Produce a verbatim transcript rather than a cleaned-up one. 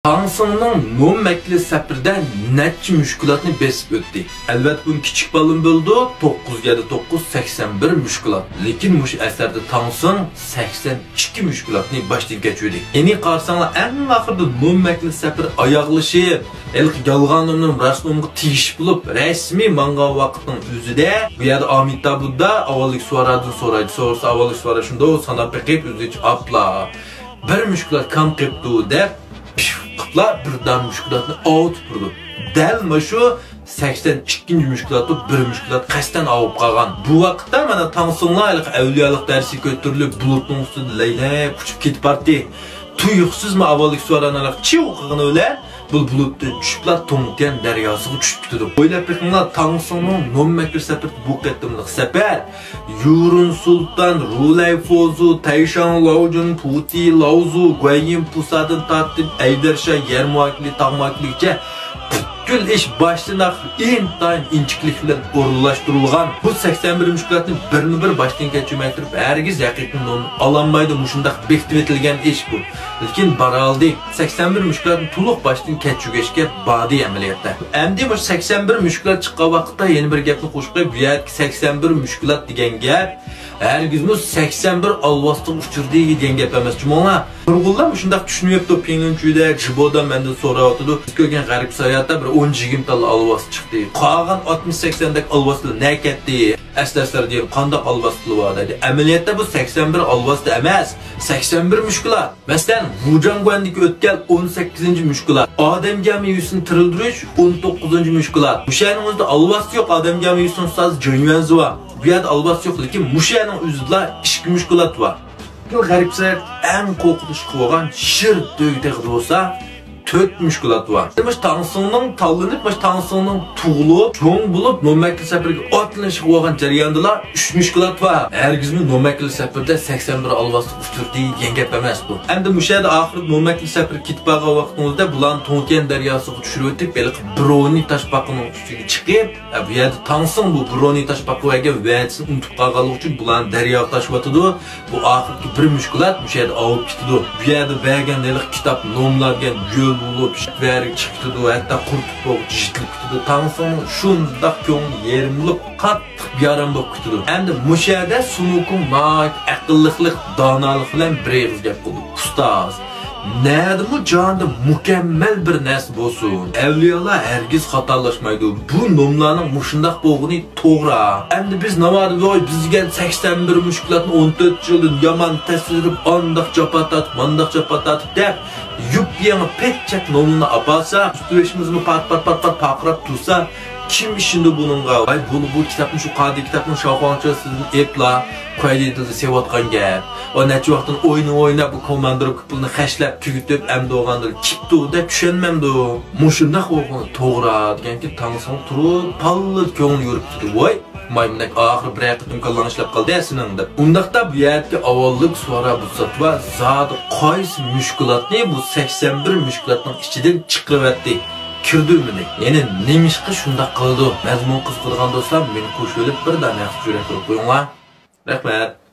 تاڭسىڭنىڭ نومەكلى سەپىرىدە نەچچە مۈشكۈلاتنى بېسىپ ئۆتتى. ئەلۋەتتە، بۇنى كىچىك بالىمۇ بىلىدۇ، توققۇز يەردە توققۇز، سەكسەن بىر مۈشكۈلات. لېكىن مۇشۇ ئەسەردە تاڭسىڭ سەكسەن ئىككى مۈشكۈلاتنى باشتىن كەچۈردى. يەنى قارىساڭلار، ئەڭ ئاخىرىدا نومەكلى سەپىرى ئاياغلىشىپ، ھېلىقى يالغان نومنىڭ راست نومغا تېگىشىپ بولۇپ، رەسمىي ماڭغان ۋاقىتنىڭ ئۆزىدە بۇ يەردە ئامىتابۇددا ئاۋۋاللىق سۇۋارادىن سورايدۇ. سورىسا، ئاۋۋاللىق سۇۋارا شۇنداق ساناپ بېقىپ، ئۆزىچە ئاپلا بىر مۈشكۈلات كام قېپتۇ دەپ، پىف قىپلا بىر دان مۈشكۈلاتنى ئاۋۇتۇپ تۇرىدۇ. دەل مانا شۇ سەكسەن ئىككىنچى مۈشكۈلاتتا بىر مۈشكۈلات قەستەن ئاۋۇپ قالغان. بۇ ۋاقىتتا مانا تاڭسىڭلار ھېلىقى ئەۋلىيالىق دەرسىگە كۆتۈرۈلۈپ، بۇلۇتنىڭ ئۈستىدە لەيلەپ ئۇچۇپ كېتىپ بارتتى. تۇيۇقسىزمۇ ئاۋۋاللىق سۇۋارانىڭ چىۋ قىلغىنى بىلەن بۇ بۇلۇتتىن چۈشۈپلا تۇڭتيەن دەرياسىغا چۈشۈپ كېتىدۇ. ئويلاپ بېقىڭلار، تاڭسىڭنىڭ نومەكلى سەپىرى بۇ قېتىملىق سەپەر يۇرۇن سۇلتان، رۇلەي فوزۇ، تەيشاڭ لاۋجۈن، پۇتى لاۋزۇ، گۇەنيىن پۇسادىن تارتىپ ئەيدەرشا يەر مۇھاكىمىلىكى، تاغ مۇھاكىمىلىكىگىچە پۈتكۈل ئىش باشتىن ئاخىر ئىنتايىن ئىنچىكىلىك بىلەن ئورۇنلاشتۇرۇلغان. بۇ سەكسەن بىر مۈشكۈلاتنى بىرمۇ بىر باشتىن كەچۈرمەي تۇرۇپ، ھەرگىز ھەقىقىي نومۇر ئالالمايدۇ، مۇشۇنداق بېكىتىۋېتىلگەن ئىش بۇ. لېكىن بارالدى. سەكسەن بىر مۈشكۈلاتنى تولۇق باشتىن كەچۈرگەچكە باردى ئەمەلىيەتتە. ئەمدى مۇشۇ سەكسەن بىر مۈشكۈلات چىققان ۋاقىتتا يەنە بىر گەپنى قوشۇپ قوياي، بۇ يەردىكى سەكسەن بىر مۈشكۈلات دېگەن گەپ ھەرگىزمۇ سەكسەن بىر ئالۋاستىغا ئۇچرىدى دېگەن گەپ ئەمەس، جۇمۇڭلار. نۇرغۇنلار مۇشۇنداق چۈشىنىۋېپتۇ، پىڭلىنچۈدە، جىبودا مەندىن سوراۋاتىدۇ، بىز كۆرگەن غەربىي ساياھەتتە بىر ئون يىگىرمە تاللا ئالۋاستى چىقتى، قالغان ئاتمىش سەكسەندەك ئالۋاستىلار نەگە كەتتى؟ ئەسلى ئەسلەر دېگەن قانداق ئالۋاستىلار بار دەيدۇ. ئەمەلىيەتتە بۇ سەكسەن بىر ئالۋاستى ئەمەس، سەكسەن بىر مۈشكۈلات. مەسىلەن، ۋۇجاڭگۇەندىكى ئۆتكەل ئون سەككىزىنچى مۈشكۈلات، ئادەم گەمە يۈسىنى تىرىلدۈرۈش ئون توققۇزىنچى مۈشكۈلات. مۇشۇ يەرنىڭ ئۆزىدە ئالۋاستى يوق، ئادەم گەمە يۈسىنىڭ ئۇستازى جېڭ يۈەنزى بار. بۇ يەردە ئالۋاستى يوق، لېكىن مۇشۇ يەرنىڭ ئۆزىدىلا ئىككى مۈشكۈلات بار. غەربىي ساياھەت ئەڭ قورقۇنچلۇق بولغان شىر تۆگە تېغىدا بولسا، تۆت مۈشكۈلات بار. مۇشۇ تاڭسىڭنىڭ تاللىنىپ، مۇشۇ تاڭسىڭنىڭ تۇغۇلۇپ، چوڭ بولۇپ، نومەكلى سەپىرىگە ئاتلىنىشىغا بولغان جەرياندىلا ئۈچ مۈشكۈلات بار. ھەرگىزمۇ نومەكلى سەپىرىدە سەكسەن بىر ئالۋاستىغا ئۇچرىدى دېگەن گەپ ئەمەس بۇ. ئەمدى مۇشۇ يەردە ئاخىرىدا نومەكلى سەپىرى كېتىپ بارغان ۋاقتىڭىزدا بۇلارنى تۇڭتيەن دەرياسىغا چۈشۈرۈۋېتىپ، ھېلىقى برونى تاشپاقىنىڭ ئۈستىگە چىقىپ، ھە، بۇ يەردە تاڭسىڭ بۇ برونى تاشپاققا بەرگەن ۋەدىسىنى ئۇنتۇپ قالغانلىقى ئۈچۈن بۇلارنى دەرياغا تاشلىۋاتىدۇ. بۇ ئاخىرقى بىر مۈشكۈلات مۇشۇ يەردە ئاۋۇپ كېتىدۇ. بۇ يەردە بەرگەن ھېلىقى كىتاب، نوملار دېگەن ھۆل بولۇپ، ۋەرىگە چىقىپ كېتىدۇ، ھەتتا قۇرتۇق بولغۇچە يىتىلىپ كېتىدۇ. تاڭسىڭنىڭ شۇنداق كۆڭلى يېرىم بولۇپ، قاتتىق بىئارام بولۇپ كېتىدۇ. ئەمدى مۇشۇ يەردە سۇنۇكۇڭ ناھايىتى ئەقىللىقلىق، دانالىق بىلەن بىر ئېغىز گەپ قىلدى. ئۇستاز، نەدىمۇ جاھاندا مۇكەممەل بىر نەرسە بولسۇن، ئەۋلىيالار ھەرگىز خاتالاشمايدۇ. بۇ نوملارنىڭ مۇشۇنداق بولغىنى توغرا. ئەمدى بىز ناۋادا، ۋوي، بىز دېگەن سەكسەن بىر مۈشكۈلاتنى ئون تۆت يىلدىن يامان تەسۋىرلىنىپ، ئانداق جاپا تارتىپ، مانداق جاپا تارتىپ دەپ، يۇپيېڭى پەت-چەت نوملىنى ئاپارسا، ئۈستى بېشىمىزمۇ پات-پات-پات-پات پارقىراپ تۇرسا، كىم ئىشىنىدۇ بۇنىڭغا؟ ۋاي، بۇ، بۇ كىتابنى، شۇ قادىر كىتابنى شاۋخۇاڭچىلار سىزدىن ئېلىپلا، كۇەيدىدىلا سېۋىۋاتقان گەپ. ئۇ نەچچە ۋاقىتتىن ئويناپ، ئويناپ، بۇ كوماندىروپكا پۇلىنى خەجلەپ تۈگىتىپ، ئەمدى بولغاندىلا كېپتۇ دەپ چۈشەنمەمدۇ؟ مۇشۇنداق بولغىنى توغرا دېگەنكى، تاڭسىڭ تۇرۇپ، پاللا كۆڭلى يورۇپ كېتىدۇ. ۋاي، مايمۇندەك ئاخىرى بىرەر قېتىم كاللاڭ ئىشلەپ قالدى سېنىڭ دەپ. ئۇنداقتا بۇ يەردىكى ئاۋۋاللىق سۇۋارا بۇتساتىۋا زادى قايسى مۈشكۈلاتنى بۇ سەكسەن بىر مۈشكۈلاتنىڭ ئىچىدىن چىقىرىۋەتتى؟ كىردۈرمىدى. يەنى نېمىشقا شۇنداق قىلىدۇ؟ مەزمۇن قىزىقىدىغان دوستلار مېنى قوشۇۋېلىپ بىر دانە ياخشى يۈرەك قىلىپ قويۇڭلار. رەھمەت.